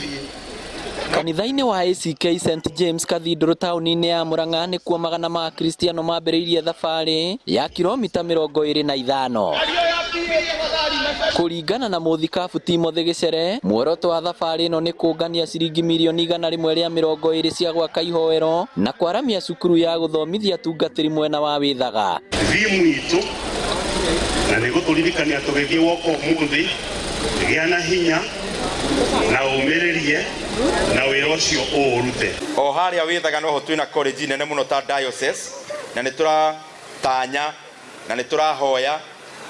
Tũgũthiĩ. Kanitha-inĩ wa ACK St James Cathedral taũni-inĩ ya Murang'a nĩkuo magana ma Akristiano mambĩrĩirie thabarĩ ya kilomita 25. Kũringana na mũthikabu Timothy Gĩcere, muoroto wa thabarĩ ĩno nĩ kũngania ciringi mirioni 120 cia gwaka ihoero na kwaramia cukuru ya gũthomithia atungatĩri mwena wa Wĩthaga. Thimu itũ na nĩ gũtũririkania tũgĩthiĩ woka ũmũthĩ, gĩa na hinya na ũmĩrĩrie na wĩra ũcio ũũrute. O harĩa Wĩthaga noho twĩna college nene mũno ta diocese, na nĩ tũratanya na nĩ tũrahoya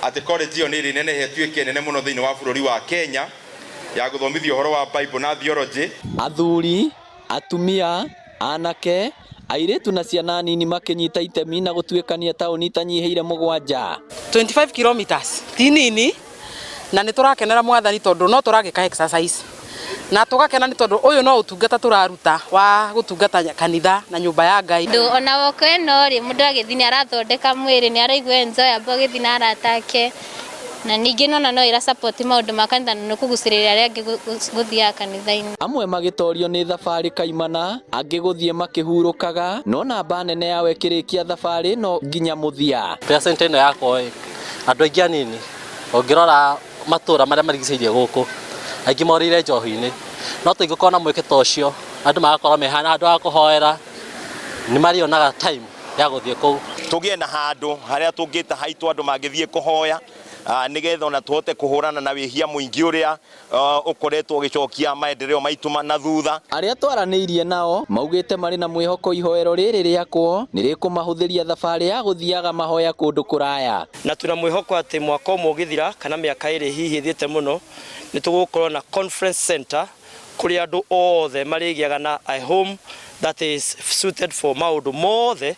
atĩ college ĩyo nĩ ĩrĩneneha ĩtuĩke nene mũno thĩinĩ wa bũrũri wa Kenya ya gũthomithia ũhoro wa Bible na theology. Athuri, atumia, anake, airĩtu na ciana nini makĩnyita itemi na gũtuĩkania taũni itanyihĩire 7. 25 kilometers ti nini, na nĩ tũrakenera Mwathani tondũ no tũragĩka exercise na tũgakena nĩ tondũ ũyũ no ũtungata tũraruta wa gũtungata kanitha na nyũmba ya Ngai. Ndũ ona woko ĩno rĩ, mũndũ agĩthiĩ nĩ arathondeka mwĩrĩ, nĩ araigua enjoyable agĩthiĩ na arata ake, na ningĩ nona no ĩra support maũndũ ma kanitha na nĩ kũgucĩrĩria arĩa angĩ gũthiaga kanitha-inĩ. Amwe magĩtorio nĩ thabarĩ kaimana, angĩ gũthiĩ makĩhurũkaga, no namba nene yao ĩkĩrĩkia thabarĩ no nginya mũthia. Prayer center ĩno yakwa ĩ, andũ aingĩ anini, ũngĩrora matũra marĩa marigicĩirie gũkũ, aingĩ morĩire njohi-inĩ, no tũngĩkorwo na mweke ta ũcio, andũ magakorwo me handũ ha kũhoera, nĩ marĩonaga time ya gũthiĩ kũu. Tũgĩe na handũ harĩa tũngĩta haitũ andũ mangĩthiĩ kũhoya, nĩgetha ona tũhote kũhũrana na wĩhia mũingĩ ũrĩa ũkoretwo ũgĩcokia maendeleo maitũ na thutha. Arĩa twaranĩirie nao maugĩte marĩ na mwĩhoko ihoero rĩrĩ rĩakwo nĩ rĩkũmahũthĩria thabarĩ ya gũthiaga mahoya kũndũ kũraya. Na twĩna mwĩhoko atĩ mwaka ũmwe ũgĩthira kana mĩaka 2 hihi ĩthiĩte mũno, nĩ tũgũkorwo na conference center kũrĩa andũ othe marĩgĩaga na a home that is suited for maũndũ mothe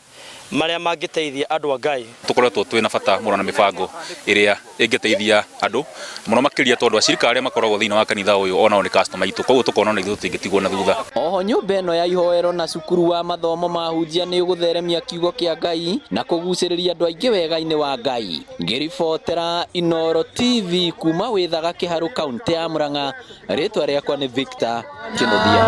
marĩa mangĩteithia andũ a Ngai. Tũkoretwo twĩna bata mũno na mĩbango ĩrĩa ĩngĩteithia andũ mũno makĩria tondũ acirika arĩa makoragwo thĩinĩ wa kanitha ũyũ onao nĩ customer aitũ, koguo tũkona ona ithuĩ tũtingĩtigwo na thutha. Oho nyũmba ĩno ya ihoero na cukuru wa mathomo ma hunjia nĩ ũgũtheremia kiugo kĩa Ngai na kũgucĩrĩria andũ aingĩ wega-inĩ wa Ngai. Ngĩribotera Inooro TV kuma Wĩthaga Kĩharũ, kaũntĩ ya Murang'a, rĩtwa rĩakwa nĩ Victor Kĩnuthia.